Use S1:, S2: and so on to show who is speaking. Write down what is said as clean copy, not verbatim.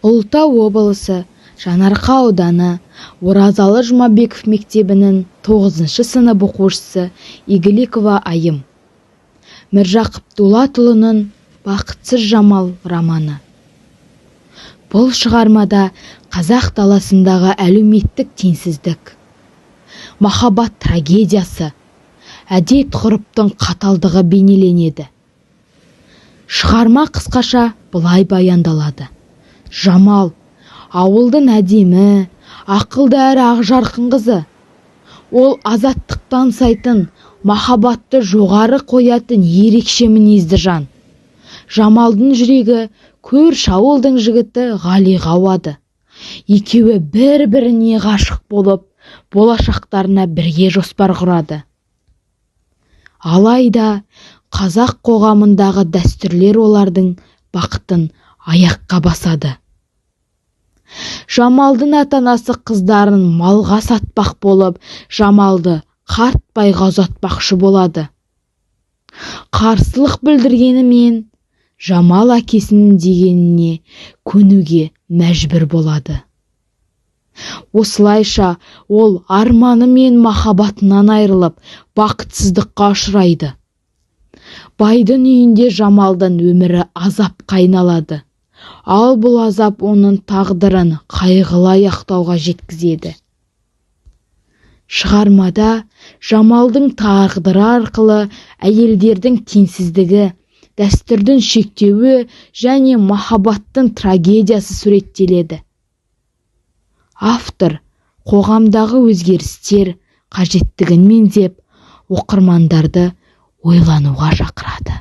S1: Ұлытау облысы, Жаңаарқа ауданы, Оразалы Жұмабеков мектебінің 9 сынып оқушысы Игілікова Айым. Міржақып Дулатұлының «Бақытсыз Жамал» романы. Бұл шығармада қазақ даласындағы әлеуметтік теңсіздік, махаббат трагедиясы, әдет-ғұрыптың қаталдығы бейнеленеді. Шығарма қысқаша былай баяндалады. Жамал ауылдың әдемі, ақылды әрі ақжарқын қызы. Ол азаттықты аңсайтын, махаббатты жоғары қоятын ерекше мінезді жан. Жамалдың жүрегі көрші ауылдың жігіті Ғалиға ауады. Екеуі бір-біріне ғашық болып, болашақтарына бірге жоспар құрады. Алайда қазақ қоғамындағы дәстүрлер олардың бақытын аяққа басады. Жамалдың ата-анасы қыздарын малға сатпақ болып, Жамалды қарт байға ұзатпақшы болады. Қарсылық білдіргенімен, Жамал әкесінің дегеніне көнуге мәжбүр болады. Осылайша ол арманы мен махаббатынан айырылып, бақытсыздыққа ұшырайды. Байдың үйінде Жамалдың өмірі азапқа айналады. Ал бұл азап оның тағдырын қайғылы аяқтауға жеткізеді. Шығармада Жамалдың тағдыры арқылы әйелдердің теңсіздігі, дәстүрдің шектеуі және махаббаттың трагедиясы суреттеледі. Автор қоғамдағы өзгерістер қажеттігін меңзеп, оқырмандарды ойлануға шақырады.